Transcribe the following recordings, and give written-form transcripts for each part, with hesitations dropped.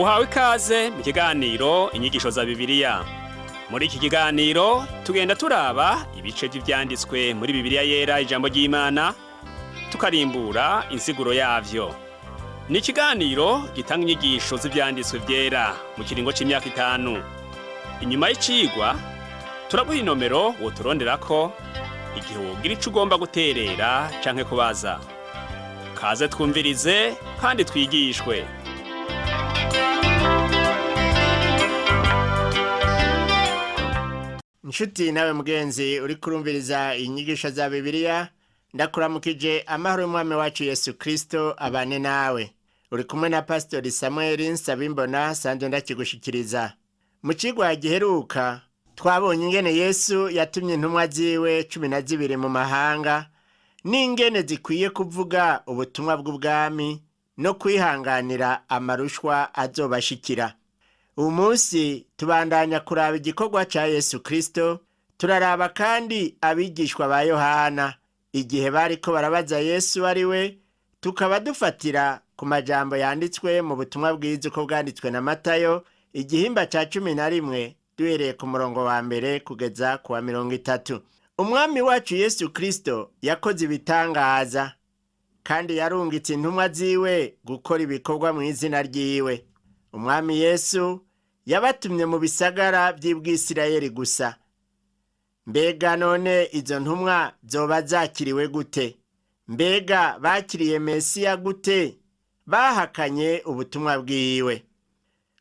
Uhawe ikaze mu kiganiro Inyigisho za Bibiliya. Muri iki kiganiro tugenda turaba ibice vy'ivyanditswe muri Bibiliya Yera, ijambo ry'Imana, tukarimbura insiguro yavyo. Ni ikiganiro gitanga inyigisho z'ivyanditswe vyera mu kiringo c'imyaka 5. Inyuma y'icigwa turaguha inomero woturonderako igihe wogira ico ugomba guterera canke kubaza. Kaze twumvirize kandi twigishwe. Nshuti nawe mugenzi uri kurumviriza inyigisho za Bibiliya, ndakuramukije amahoro y'Umwami wacu Yesu Kristo abane nawe. Uri kumwe na Pastori Samuel Nsabimbona, sanzwe ndakigushikiriza. Mu cigwa giheruka twabonye ingene Yesu yatumye intumwa ziwe 12 mu mahanga, n'ingene zikwiye kuvuga ubutumwa bw'ubwami no kwihanganira amarushwa azobashikira. Uyu munsi tubandanya kuraba igikorwa ca Yesu Kristo, turaraba kandi abigishwa ba Yohana igihe bariko barabaza Yesu ari we, tukaba dufatira ku majambo yanditswe mu butumwa bwiza uko bwanditswe na Matayo, igihimba ca 11, duhereye ku murongo wa 1 kugeza ku wa 30. Umwami wacu Yesu Kristo yakoze ibitangaza, kandi yarungitse intumwa ziwe gukora ibikorwa mu izina ryiwe. Umwami Yesu yabatumye mu bisagara vy'Ubwisirayeli gusa. Mbega none izo ntumwa zoba zakiriwe gute? Mbega bakiriye Mesiya gute? Bahakanye ubutumwa bwiwe.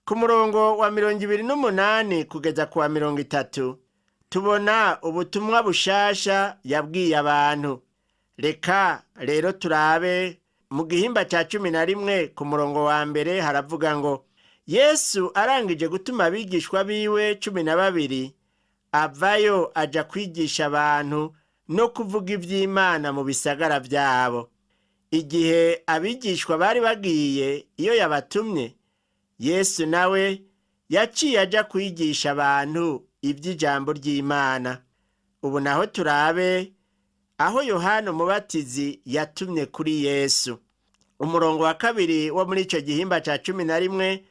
Ku murongo wa 28 kugeza ku wa 30 tubona ubutumwa bushasha yabwiye abantu. Reka rero turabe mu gihimba ca 11 ku murongo wa 1, haravuga ngo: Yesu arangije gutuma abigishwa biwe 12, avayo aja kwigisha abantu no kuvuga ivy'Imana mu bisagara vyabo. Igihe abigishwa bari bagiye iyo yabatumye, Yesu nawe yaciye aja kwigisha abantu ivy'ijambo ry'Imana. Ubu naho turabe aho Yohana Umubatizi yatumye kuri Yesu. Umurongo wa 2 wo muri ico gihimba ca 11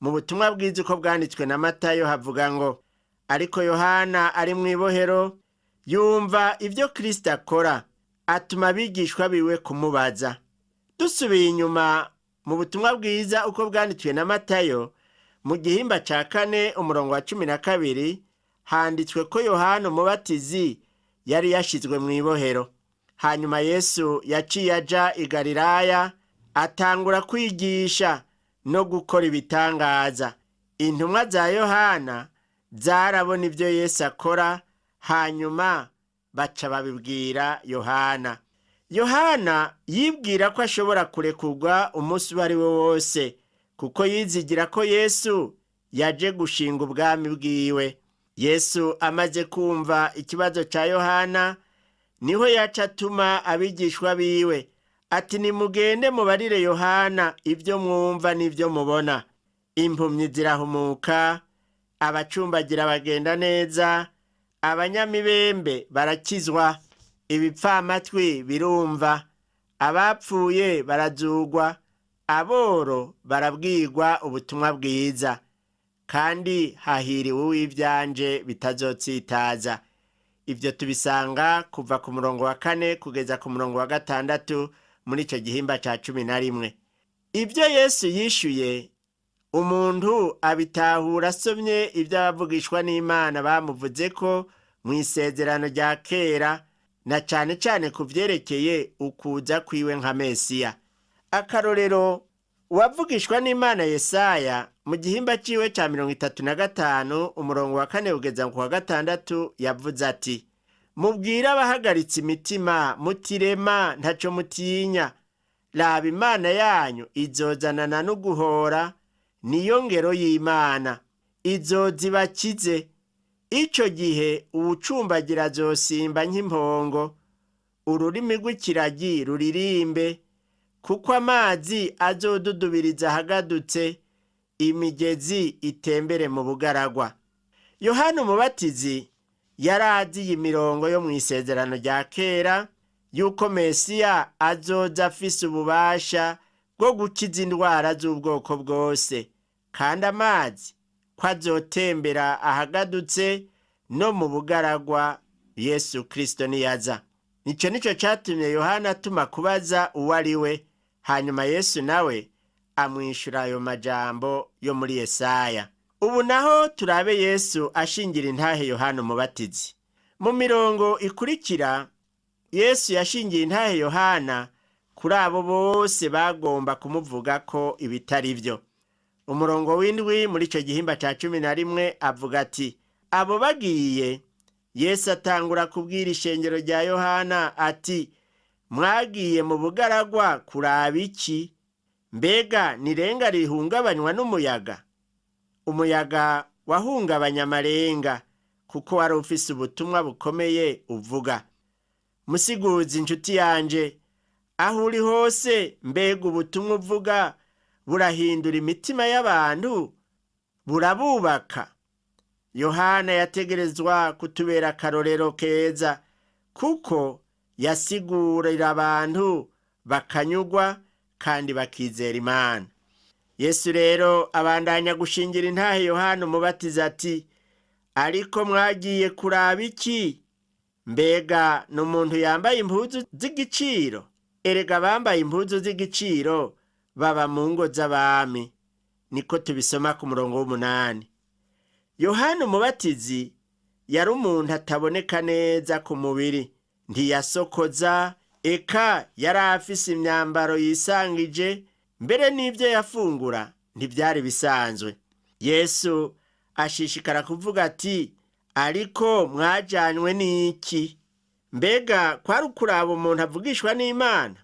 mu butumwa bwiza uko bwanditswe na Matayo havuga ngo: Ariko Yohana ari mw'ibohero yumva ivyo Kristo akora, atuma abigishwa biwe kumubaza. Dusubiye inyuma mu butumwa bwiza uko bwanditswe na Matayo, mu gihimba ca 4 umurongo wa 12, handitswe ko Yohana Umubatizi yari yashizwe mw'ibohero. Hanyuma Yesu yaciye aja i Galilaya, atangura kwigisha no gukora ibitangaza. Intumwa za Yohana zarabona ivyo Yesu akora, hanyuma baca babibwira Yohana. Yohana yibwira ko ashobora kurekurwa umunsi uwo ari we wose, kuko yizigira ko Yesu yaje gushinga ubwami bwiwe. Yesu amaze kumva ikibazo ca Yohana, niho yaca atuma abigishwa biwe ati: nimugende mubarire Yohana ibyo mwumva n'ibyo mubona. Impumyi zirahumuka, abacumbagira bagenda neza, abanyamibembe barakizwa, ibipfamatwi birumva, abapfuye barazugwa, aboro barabwirwa ubutumwa bwiza, kandi hahiriwe uw'ivyanje bitazotsitaza. Ivyo tubisanga kuva ku murongo wa 4 kugeza ku murongo wa 6 muri ico gihimba ca 11. Ivyo Yesu yishuye umuntu abitahura asomye ivyo abavugishwa n'Imana bamuvuze ko mu isezerano rya kera, na cane cane ku vyerekeye ukuza kwiwe nka Mesiya. Akarorero, uwavugishwa n'Imana Yesaya mu gihimba ciwe ca 35 umurongo wa 4 kugeza ku wa 6 yavuze ati: mubwire abahagaritse imitima mutirema, ntaco mutinya, raba Imana yanyu izozanana n'uguhora, niyo ngero y'Imana izoza ibakize. Ico gihe uwucumbagira azosimba nk'impongo, ururimi rw'ikiragi ruririmbe, kuko amazi azodudubiriza ahagadutse, imigezi itembere mu bugaragwa. Yohana Umubatizi yarazi iyi mirongo yo mu isezerano rya kera yuko Mesiya azoza afise ububasha bwo gukiza indwara z'ubwoko bwose. Kandi amazi ko azotembera ahagadutse no mu bugaragwa Yesu Kristo niyaza. Icyo nicyo cyatumye Yohana atuma kubaza uwo ari we, hanyuma Yesu nawe amwishyura ayo majambo yo muri Yesaya. Ubu naho turabe Yesu ashingira intahe Yohana Umubatizi. Mu mirongo ikurikira, Yesu yashingiye intahe Yohana kuri abo bose bagomba kumuvuga ko ibitari byo. Umurongo w'indwi muri icyo gihimba cya 11 avuga ati: abo bagiye, Yesu atangura kubwira ishengero rya Yohana ati: mwagiye mu bugaragwa kuraba iki? Mbega nirenga rihungabanywa n'umuyaga? Umuyaga wahungabanya amarenga kuko wari ufise ubutumwa bukomeye uvuga. Musiguzi inshuti yanje, aho uri hose, mbega ubutumwa uvuga burahindura imitima y'abantu, burabubaka? Yohana yategerezwa kutubera akarorero keza, kuko yasigurira abantu bakanyugwa kandi bakizera Imana. Yesu rero abandanya gushingira intahe Yohana Umubatiza ati: ariko mwagiye kuraba iki? Mbega ni umuntu yambaye impuzu z'igiciro? Erega abambaye impuzu z'igiciro baba mu ngo z'abami. Niko tubisoma ku murongo w'umunani. Yohana Umubatizi yari umuntu ataboneka neza ku mubiri, ntiyasokoza, eka yari afise imyambaro yisangije, mbere n'ibyo yafungura ntibyari bisanzwe. Yesu ashishikara kuvuga ati: ariko mwajanywe n'iki? Mbega kwari ukuraba umuntu avugishwa n'Imana?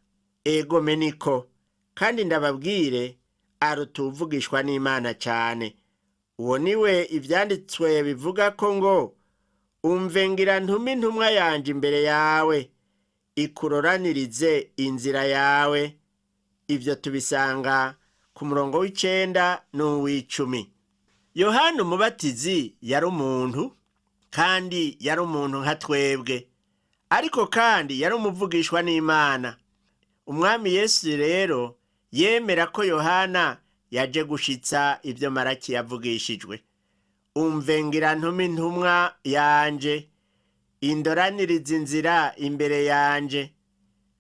Ego meniko, kandi ndababwire, aruta uwuvugishwa n'Imana cyane. Uwo niwe ibyanditswe bivuga ko ngo: umve ngira ntume intumwa yanjye imbere yawe, ikuroranirize inzira yawe. Ibyo tubisanga ku murongo w'icenda n'uw'icumi. Yohana Umubatizi yari umuntu, kandi yari umuntu nka twebwe, ariko kandi yari umuvugishwa n'Imana. Umwami Yesu rero yemera ko Yohana yaje gushitsa ibyo Maraki yavugishijwe: umve ngira ntume intumwa yanje, indoraniriza inzira imbere yanje.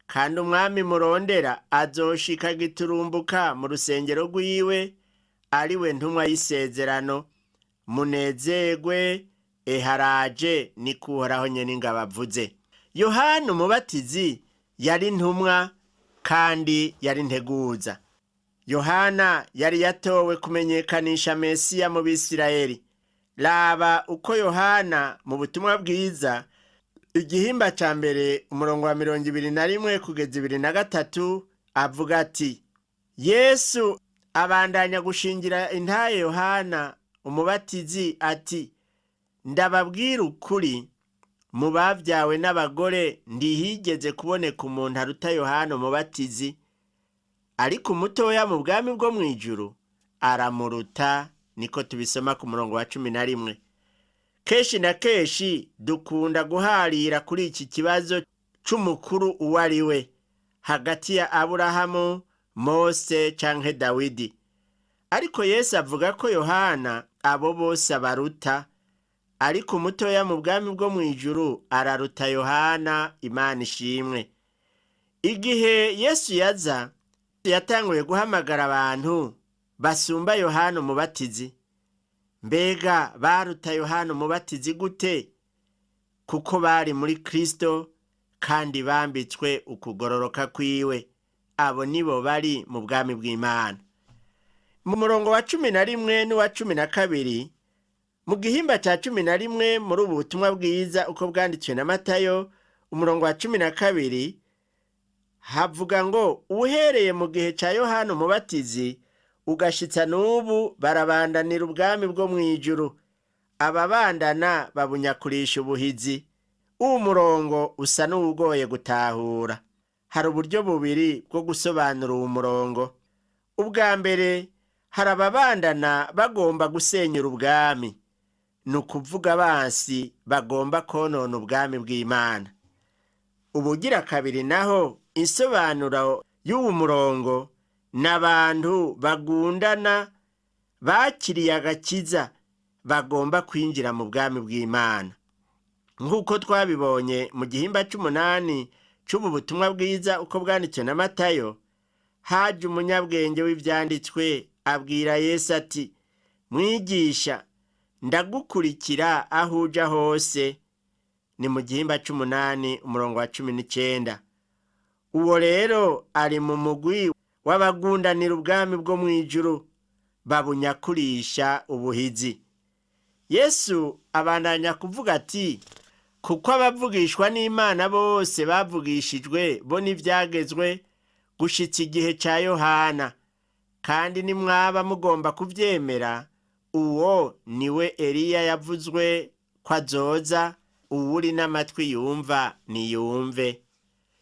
Kandi umwami murondera azoshika giturumbuka mu rusengero rwiwe, ari we ntumwa y'isezerano. Munezerwe, eharaje, niko Uhoraho nyene ingabo avuze. Yohana Umubatizi yari intumwa kandi yari integuza. Yohana yari yatowe kumenyekanisha Mesiya mu Bisirayeli. Raba uko Yohana mu butumwa bwiza igihimba ca mbere umurongo wa 21 kugeza 23 avuga ati: Yesu abandanya gushingira intahe Yohana Umubatizi ati: ndababwira ukuri, mu bavyawe n'abagore ntihigeze kuboneka umuntu aruta Yohana Umubatizi, ariko umutoya mu bwami bwo mw'ijuru aramuruta. Niko tubisoma ku murongo wa 11. Kenshi na kenshi dukunda guharira kuri iki kibazo c'umukuru uwo ari we hagati ya Aburahamu, Mose canke Dawidi. Ariko Yesu avuga ko Yohana abo bose abaruta, ariko umutoya mu bwami bwo mw'ijuru araruta Yohana. Imana ishimwe. Igihe Yesu yaza, yatanguye guhamagara abantu basumba Yohana Umubatizi. Mbega baruta Yohana Umubatizi gute? Kuko bari muri Kristo kandi bambitswe ukugororoka kwiwe. Abo nibo bari mu bwami bw'Imana. Mu murongo wa 11 n'uwa 12 mu gihimba cya 11 muri ubu butumwa bwiza uko bwanditswe na Matayo, umurongo wa 12 havuga ngo: uhereye mu gihe cya Yohana Umubatizi ugashitsa n'ubu barabandanira ubwami bwo mw'ijuru, ababandana babunyakurisha ubuhizi. Uwo murongo usa n'uwugoye gutahura. Hari uburyo bubiri bwo gusobanura uwo murongo. Ubwa mbere, hari ababandana bagomba gusenyura ubwami, ni ukuvuga abansi bagomba konona ubwami bw'Imana. Ubugira kabiri naho, insobanuro y'uwo murongo ni abantu bagundana. Bakiriye agakiza, bagomba kwinjira mu bwami bw'Imana. Nk'uko twabibonye mu gihimba c'umunani c'ubu butumwa bwiza uko bwanditswe na Matayo, haje umunyabwenge w'ivyanditswe abwira Yesu ati: "Mwigisha, ndagukurikira aho uja hose." Ni mu gihimba c'umunani umurongo wa 19. Uwo rero ari mu mugwi w'abagundanira ubwami bwo mw'ijuru, babunyakurisha ubuhizi. Yesu abandanya kuvuga ati: "Kuko abavugishwa n'Imana bose bavugishijwe bo n'ivyagezwe gushitsa igihe ca Yohana, kandi nimwaba mugomba kuvyemera, uwo niwe Eliya yavuzwe ko azoza. Uwuri n'amatwi yumva niyumve."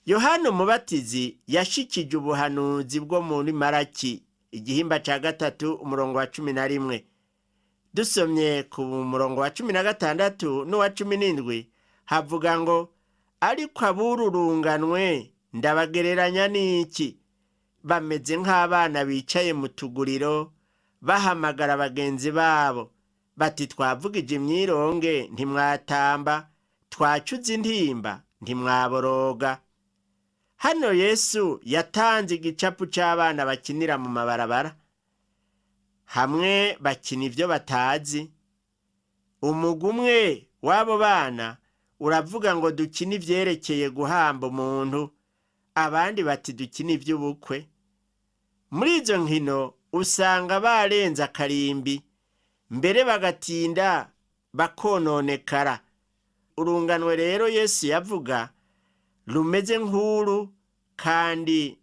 Yohana Umubatizi yashikije ubuhanuzi bwo muri Maraki igihimba ca 3 umurongo wa 11. Dusomye ku murongo wa 16 n'uwa 17 havuga ngo: "Ariko abururunganwe ndabagereranya n'iki? Bameze nk'abana bicaye mu tuguriro bahamagara bagenzi babo bati: twavugije imyironge ntimwatamba, twacuze intimba ntimwaboroga." Hano Yesu yatanze igicapu c'abana bakinira mu mabarabara, hamwe bakina ivyo batazi. Umugwi umwe w'abo bana uravuga ngo: "Dukine ivyerekeye guhamba umuntu." Abandi bati: "Dukine ivy'ubukwe." Muri izo nkino usanga barenze akarimbi, mbere bagatinda bakononekara. Urunganwe rero Yesu yavuga rumeze nk'uru, kandi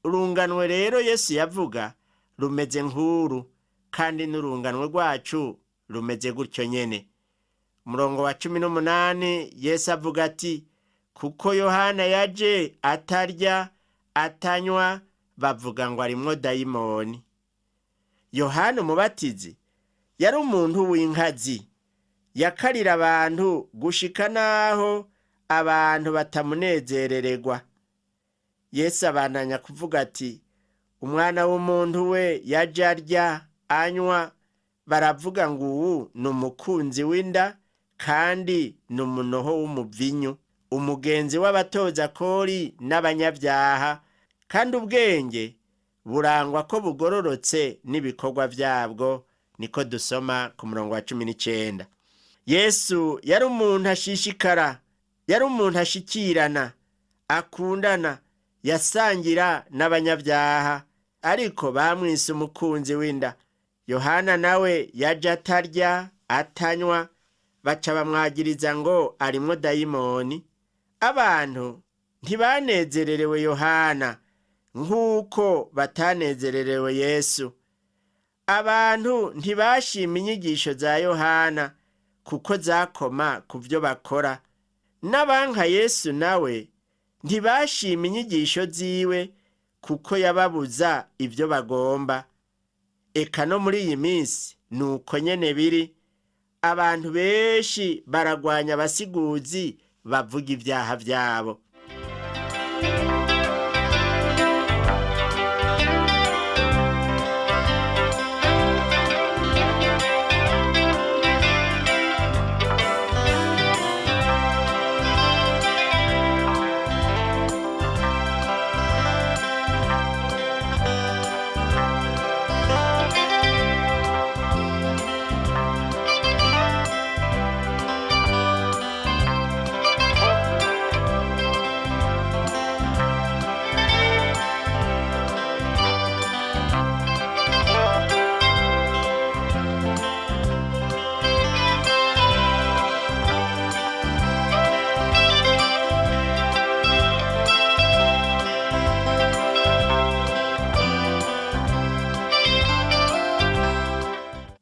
urunganwe rero Yesu yavuga rumeze nk'uru, kandi n'urunganwe rwacu rumeze gutyo nyene. Umurongo wa 18 Yesu avuga ati: "Kuko Yohana yaje atarya atanywa, bavuga ngo arimwo dayimoni." Yohana Umubatizi yari umuntu w'inkazi, yakarira abantu gushika n'aho abantu batamunezerererwa. Yesu abandanya kuvuga ati: "Umwana w'umuntu we yaje arya anywa, baravuga ngo uwu ni umukunzi w'inda kandi ni umunoho w'umuvinyu, umugenzi w'abatoza kori n'abanyabyaha." Kandi ubwenge burangwa ko bugororotse n'ibikorwa byabwo, niko dusoma ku murongo wa 19. Yesu yari umuntu ashishikara, yari umuntu ashikirana, akundana, yasangira n'abanyabyaha, ariko bamwise umukunzi w'inda. Yohana nawe yaje atarya atanywa, baca bamwagiriza ngo arimwo dayimoni. Abantu ntibanezererewe Yohana nk'uko batanezererewe Yesu. Abantu ntibashima inyigisho za Yohana kuko zakoma ku byo bakora. N'abanka Yesu nawe ntibashima inyigisho ziwe kuko yababuza ibyo bagomba. Eka no muri iyi minsi ni uko nyene biri. Abantu benshi baragwanya abasiguzi bavuga ibyaha byabo.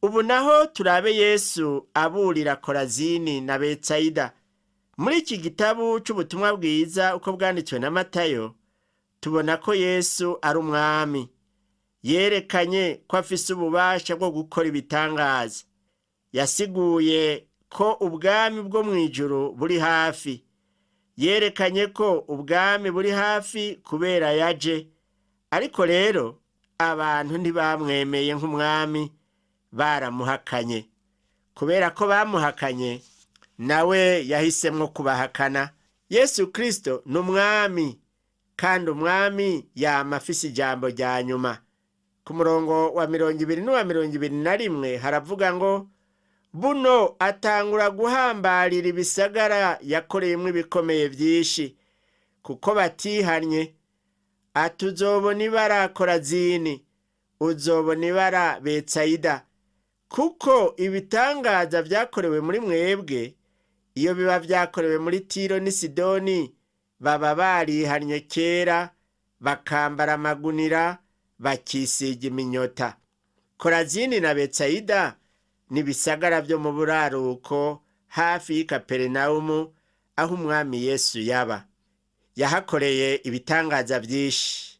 Ubu naho turabe Yesu aburira Korazini na Betsayida. Muri iki gitabo c'ubutumwa bwiza uko bwanditswe na Matayo, tubona ko Yesu ari umwami. Yerekanye ko afise ububasha bwo gukora ibitangaza. Yasiguye ko ubwami bwo mw'ijuru buri hafi. Yerekanye ko ubwami buri hafi kubera yaje. Ariko rero abantu ntibamwemeye nk'umwami. Baramuhakanye. Kubera ko bamuhakanye, nawe yahisemwo kubahakana. Yesu Kristo ni umwami, kandi umwami yama afise ijambo rya nyuma. Ku murongo wa 20 n'uwa 21 haravuga ngo: buno atangura guhambarira ibisagara yakoreyemwo ibikomeye vyinshi, kuko batihanye. Ati: uzobona ibara Korazini, uzobona ibara Betsayida, kuko ibitangaza vyakorewe muri mwebwe, iyo biba vyakorewe muri Tiro n'i Sidoni, baba barihanye kera, bakambara amagunira, bakisiga iminyota. Korazini na Betsayida ni ibisagara vyo mu buraruko hafi y'i Kaperinawumu, aho umwami Yesu yaba. Yahakoreye ibitangaza vyinshi.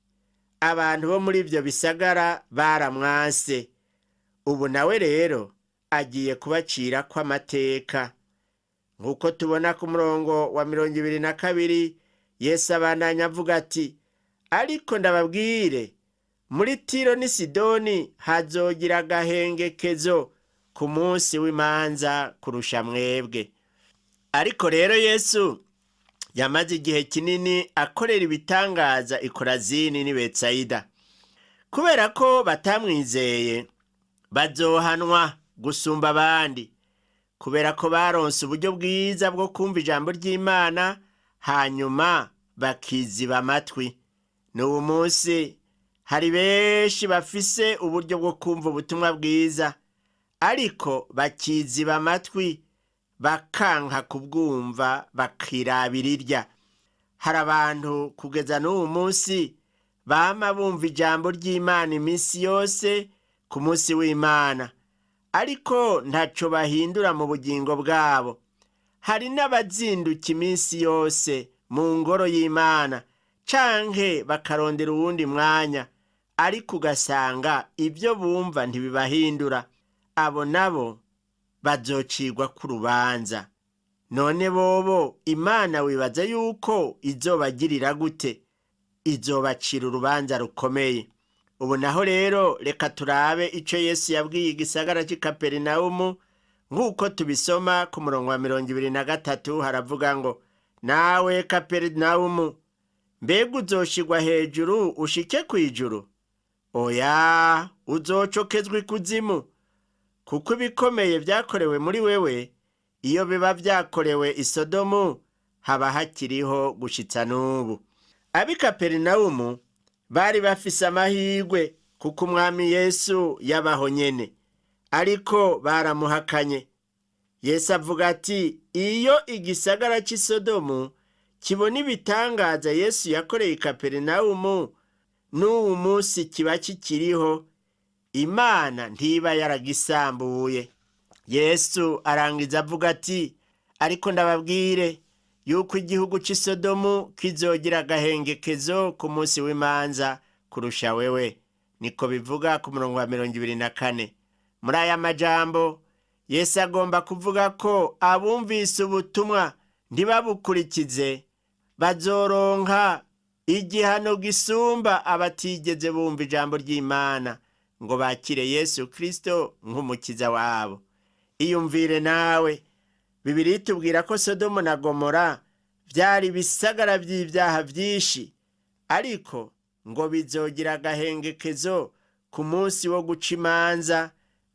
Abantu bo muri ivyo bisagara baramwanse. Ubu nawe rero agiye kubacirako amateka. Nk'uko tubona ku murongo wa 22, Yesu abandanya avuga ati: ariko ndababwire, muri Tiro n'i Sidoni hazogira agahengekezo ku munsi w'imanza kurusha mwebwe. Ariko rero Yesu yamaze igihe kinini akorera ibitangaza i Korazini n'i Betsayida. Kubera ko batamwizeye, bazohanwa gusumba abandi, kubera ko baronse uburyo bwiza bwo kumva ijambo ry'Imana, hanyuma bakiziba amatwi. N'ubu munsi hari benshi bafise uburyo bwo kumva ubutumwa bwiza, ariko bakiziba amatwi, bakanka kubwumva, bakirabira irya. Hari abantu kugeza n'ubu munsi bama bumva ijambo ry'Imana iminsi yose ku munsi w'Imana, ariko ntaco bahindura mu bugingo bwabo. Hari n'abazinduka iminsi yose mu ngoro y'Imana, canke bakarondera uwundi mwanya, ariko ugasanga ibyo bumva ntibibahindura. Abo nabo bazocirwa k'urubanza. None bobo Imana wibaza yuko izobagirira gute? Izobacira urubanza rukomeye. Ubu naho rero reka turabe ico Yesu yabwiye igisagara c'i Kaperinawumu, nk'uko tubisoma ku murongo wa 23. Haravuga ngo: nawe Kaperinawumu, mbega uzoshirwa hejuru ushike kw'ijuru? Oya, uzocokezwa ikuzimu, kuko ibikomeye vyakorewe muri wewe, iyo biba vyakorewe i Sodomu, haba hakiriho gushitsa n'ubu. Ab'i Kaperinawumu bari bafise amahirwe, kuko umwami Yesu yabaho nyene, ariko baramuhakanye. Yesu avuga ati: iyo igisagara c'i Sodomu kibona ibitangaza Yesu yakoreye i Kaperinawumu, n'uwu munsi kiba kikiriho, Imana ntiba yaragisambuye. Yesu arangiza avuga ati: ariko ndababwire yuko igihugu c'i Sodomu kizogira agahengekezo ku munsi w'imanza kurusha wewe. Niko bivuga ku murongo wa 24. Muri aya majambo Yesu agomba kuvuga ko abumvise ubutumwa ntibabukurikize bazoronka igihano gisumba abatigeze bumva ijambo ry'Imana ngo bakire Yesu Kristo nk'umukiza wabo. Iyumvire nawe, Bibiliya itubwira ko Sodomu na Gomora vyari ibisagara vy'ivyaha vyinshi, ariko ngo bizogira agahengekezo ku munsi wo guca imanza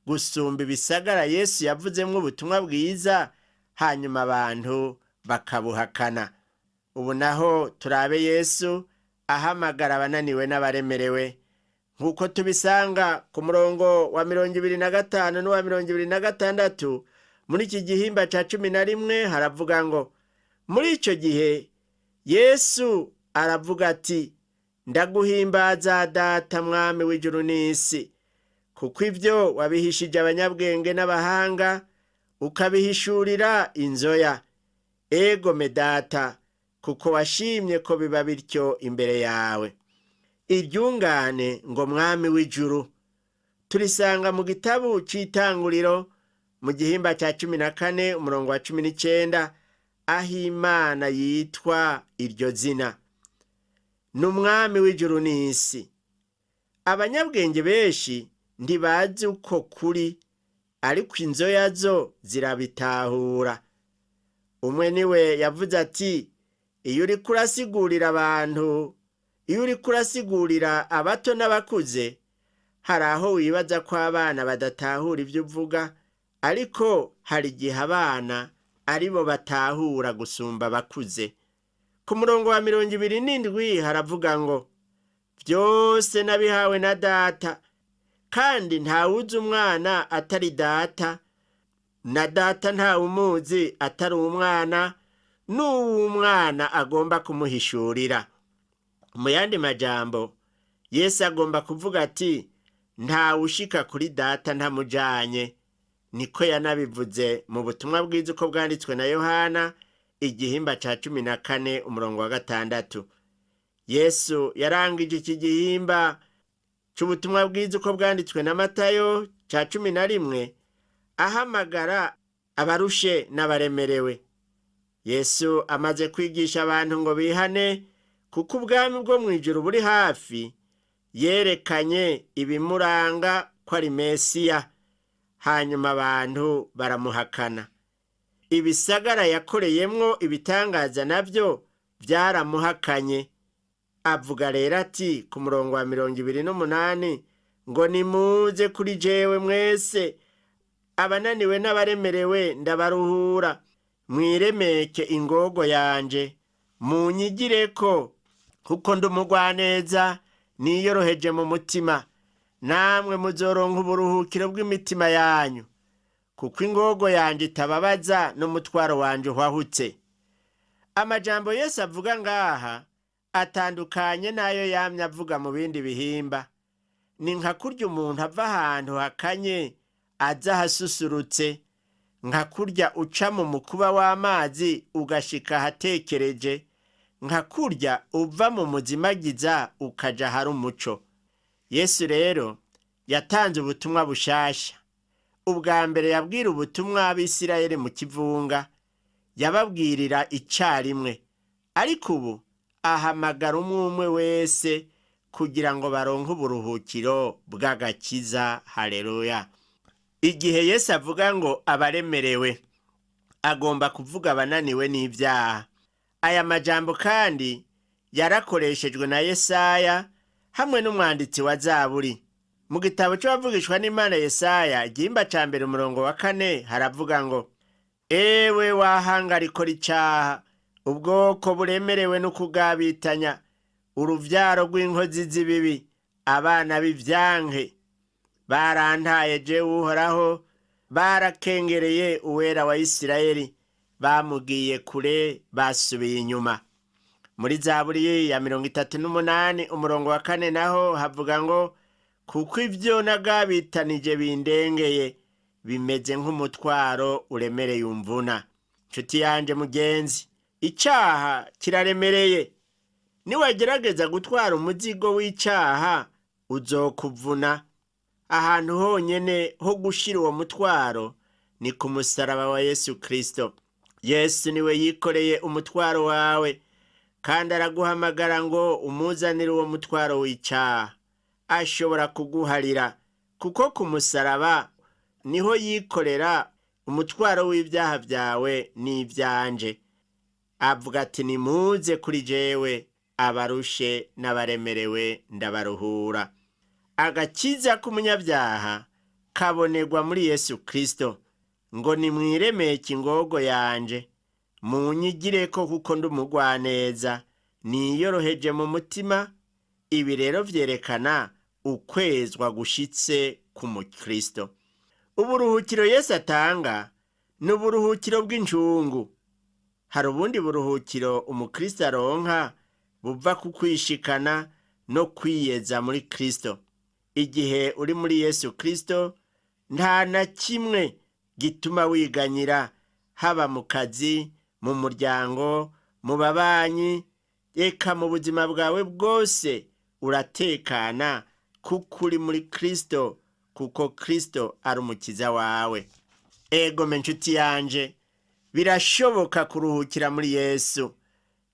gusumba ibisagara Yesu yavuzemwo ubutumwa bwiza, hanyuma abantu bakabuhakana. Ubu naho turabe Yesu ahamagara abananiwe n'abaremerewe, nk'uko tubisanga ku murongo wa 25 n'uwa 26 muri iki gihimba ca 11. Haravuga ngo: muri ico gihe Yesu aravuga ati: ndaguhimbaza Data, mwami w'ijuru n'isi, kuko ibyo wabihishije abanyabwenge n'abahanga, ukabihishurira inzoya. Egome Data, kuko washimye ko biba bityo imbere yawe. Iryungane ngo mwami w'ijuru turisanga mu gitabo c'itanguriro mu gihimba ca 14 umurongo wa 19, aho Imana yitwa iryo zina, ni umwami w'ijuru n'isi. Abanyabwenge benshi ntibazi uko kuri. Ariko inzoya zo zirabitahura. Umwe niwe yavuze ati: "Iyo uriko urasigurira abantu, iyo uriko urasigurira abato n'abakuze, hari aho wibaza ko abana badatahura ibyo uvuga, ariko hari igihe abana aribo batahura gusumba abakuze." Ku murongo wa 27 haravuga ngo: "Byose nabihawe na Data, kandi ntawuzi Umwana atari Data, na Data ntawumuzi atari Umwana, n'uw'Umwana agomba kumuhishurira." Mu yandi majambo, Yesu agomba kuvuga ati: "Ntawushika kuri Data ntamujanye." Niko yanabivuze mu butumwa bwiza uko bwanditswe na Yohana, igihimba ca 14, umurongo wa 6. Yesu yarangije iki gihimba c'ubutumwa bwiza uko bwanditswe na Matayo ca 11 ahamagara abarushe n'abaremerewe. Yesu amaze kwigisha abantu ngo bihane kuko ubwami bwo mu ijuru buri hafi, yerekanye ibimuranga ko ari Mesiya, hanyuma abantu baramuhakana. Ibisagara yakoreyemwo ibitangaza navyo byaramuhakanye. Avuga rero ati ku murongo wa 28 ngo: "Nimuze kuri jewe mwese abananiwe n'abaremerewe, ndabaruhura. Mwiremeke ingogo yanje, munyigireko, kuko ndi umugwaneza niyoroheje mu mutima, namwe muzoronka uburuhukiro bw'imitima yanyu, kuko ingogo yanje itababaza n'umutwaro wanje uhwahutse." Amajambo Yesu avuga ngaha atandukanye n'ayo yamye avuga mu bindi bihimba. Ni nka kurya umuntu ava ahantu hakanye aza ahasusurutse, nka kurya uca mu mukuba w'amazi ugashika ahatekereje, nka kurya uva mu muzimagiza ukaja ahari umuco. Yesu rero yatanze ubutumwa bushasha. Ubwa mbere yabwira ubutumwa ab'Isirayeli mu kivunga, yababwirira icarimwe, ariko ubu ahamagara umwe umwe wese kugira ngo baronke uburuhukiro bw'agakiza. Haleluya! Igihe Yesu avuga ngo abaremerewe, agomba kuvuga abananiwe n'ibyaha. Aya majambo kandi yarakoreshejwe na Yesaya hamwe n'umwanditsi wa Zaburi. Mu gitabo c'abavugishwa n'Imana Yesaya, igihimba ca 1, umurongo wa 4, haravuga ngo: "Ewe wahanga rikora icaha, ubwoko buremerewe n'ukugabitanya, uruvyaro rw'inkozi z'ibibi, abana b'ivyanke, barantaye jewe Uhoraho, barakengereye Uwera wa Isirayeli, bamugiye kure, basubiye inyuma." Muri Zaburi ya 38, umurongo wa 4 naho havuga ngo: "Kuko ibyo nagabitanije bindengeye, bimeze nk'umutwaro uremereye umvuna." Nshuti yanje mugenzi, icaha kiraremereye. Niwagerageza gutwara umuzigo w'icaha, uzokuvuna. Ahantu honyene ho gushira uwo mutwaro ni ku musaraba wa Yesu Kristo. Yesu niwe yikoreye umutwaro wawe, kandi araguhamagara ngo umuzanire uwo mutwaro w'icaha. Ashobora kuguharira, kuko ku musaraba niho yikorera umutwaro w'ibyaha byawe n'ibyanje. Avuga ati: "Nimuze kuri jewe abarushe n'abaremerewe, ndabaruhura." Agakiza k'umunyabyaha kabonerwa muri Yesu Kristo. Ngo: "Nimwiremeke ingogo yanje, munyigireko, kuko ndi umugwaneza niyoroheje mu mutima." Ibi rero vyerekana ukwezwa gushitse ku mukristo. Uburuhukiro Yesu atanga ni uburuhukiro bw'incungu. Hari ubundi buruhukiro umukristo aronka buva ku kwishikana no kwiyeza muri Kristo. Igihe uri muri Yesu Kristo, nta na kimwe gituma wiganyira, haba mu kazi, mu muryango, mu babanyi, eka mu buzima bwawe bwose uratekana kuko uri muri Kristo, kuko Kristo ari umukiza wawe. Egome nshuti yanje, birashoboka kuruhukira muri Yesu.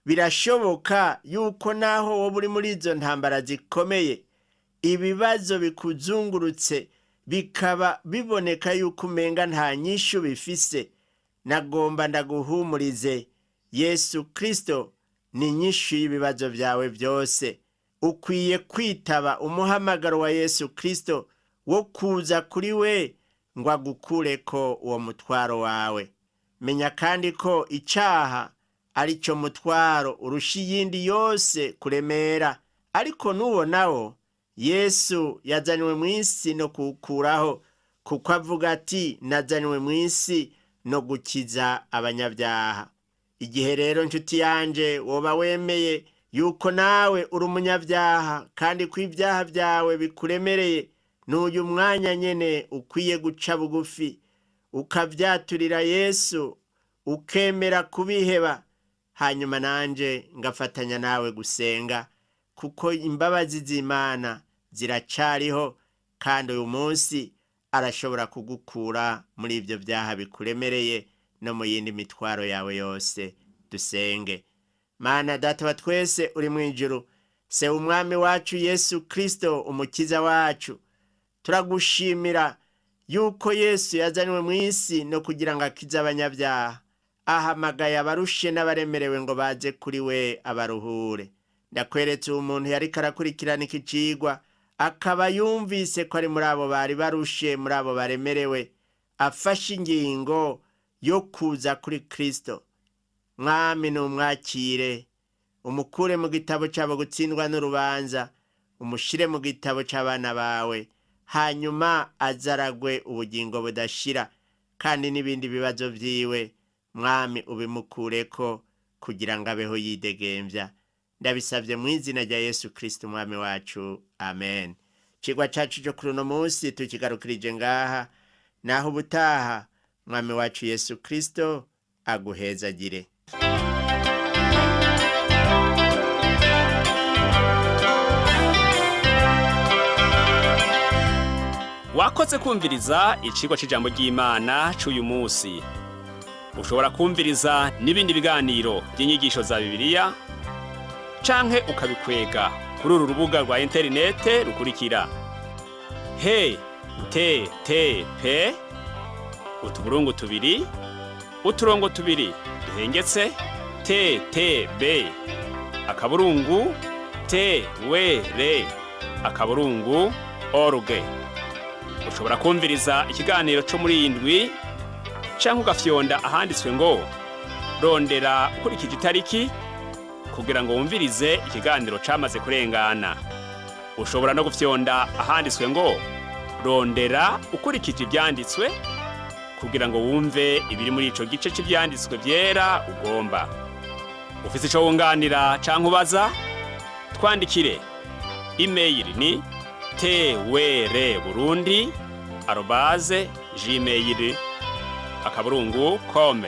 Birashoboka yuko naho woba uri muri izo ntambara zikomeye, ibibazo bikuzungurutse. bikaba biboneka yuko umenga nta nyishu bifise, nagomba ndaguhumurize. Yesu Kristo ni inyishu y'ibibazo byawe byose. Ukwiye kwitaba umuhamagaro wa Yesu Kristo wo kuza kuri we ngo agukureko uwo mutwaro wawe. Menya kandi ko icaha ari cyo mutwaro urusha iyindi yose kuremera, ariko n'uwo nawo Yesu yazanywe mu isi no kuwukuraho, kuko avuga ati nazanywe mu isi no gukiza abanyabyaha. Igihe rero nshuti yanje woba wemeye yuko nawe uri umunyabyaha kandi ko ibyaha byawe bikuremereye, n'uyu mwanya nyene ukwiye guca bugufi ukavyaturira Yesu, ukemera kubiheba, hanyuma nanje ngafatanya nawe gusenga, kuko imbabazi z'Imana ziracariho kandi uyu munsi arashobora kugukura muri ibyo byaha bikuremereye no mu yindi mitwaro yawe yose. Dusenge. Mana Data wa twese uri mu ijuru, se umwami wacu Yesu Kristo umukiza wacu, turagushimira yuko Yesu yazanywe mu isi no kugira ngo akize abanyabyaha. Ahamagaye abarushe n'abaremerewe ngo baze kuri we abaruhure. Ndakweretse uwo muntu yariko arakurikirana iki cigwa, akaba yumvise ko ari muri abo bari barushe, muri abo baremerewe, afashe ingingo yo kuza kuri Kristo. Mwami, numwakire, umukure mu gitabo cyabo gutsindwa n'urubanza, umushire mu gitabo cy'abana bawe, hanyuma azaragwe ubugingo budashira, kandi n'ibindi bibazo vyiwe Mwami ubimukureko kugira ngo abeho yidegembya. Ndabisabye mu izina rya Yesu Kristo umwami wacu, amen. Icigwa cacu cyo kuri uno munsi tukigarukirije ngaha, naho ubutaha Mwami wacu Yesu Kristo aguhezagire. Wakoze kumviriza icigwa c'ijambo ry'Imana c'uyu munsi. Ushobora kumviriza n'ibindi biganiro by'inyigisho za Bibiliya canke ukabikwega kuri uru rubuga rwa interinete rukurikira: he te te pe utuburungu tubiri uturongo tubiri duhengetse te te be akaburungu te we re akaburungu org. Ushobora kumviriza ikiganiro co muri iyi ndwi canke ugafyonda ahanditswe ngo rondera ukurikije itariki kugira ngo wumvirize ikiganiro camaze kurengana. Ushobora no gufyonda ahanditswe ngo rondera ukurikije ivyanditswe kugira ngo wumve ibiri muri ico gice c'ivyanditswe vyera ugomba. Ufise ico wunganira canke ubaza, twandikire. Email ni twrburundi@gmail.com.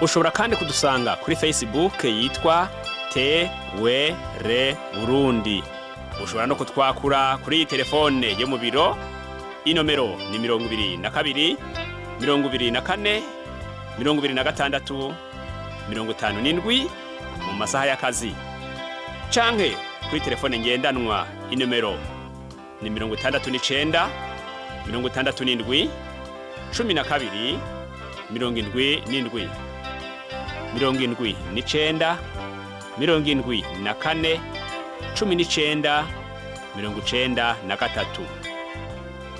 Ushobora kandi kudusanga kuri Facebook yitwa TWR Burundi. Ushobora no kutwakura kuri iyi telefone yo mu biro, inomero ni 22 24 26 57 mu masaha y'akazi, canke kuri telefone ngendanwa inomero ni 69 67 12 77 79 74 19 93.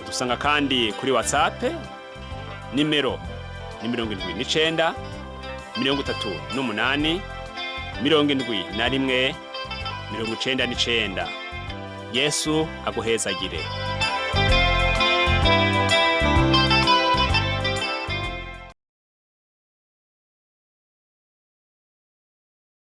Udusanga kandi kuri WhatsApp, nimero ni 79 38 71 99. Yesu aguhezagire.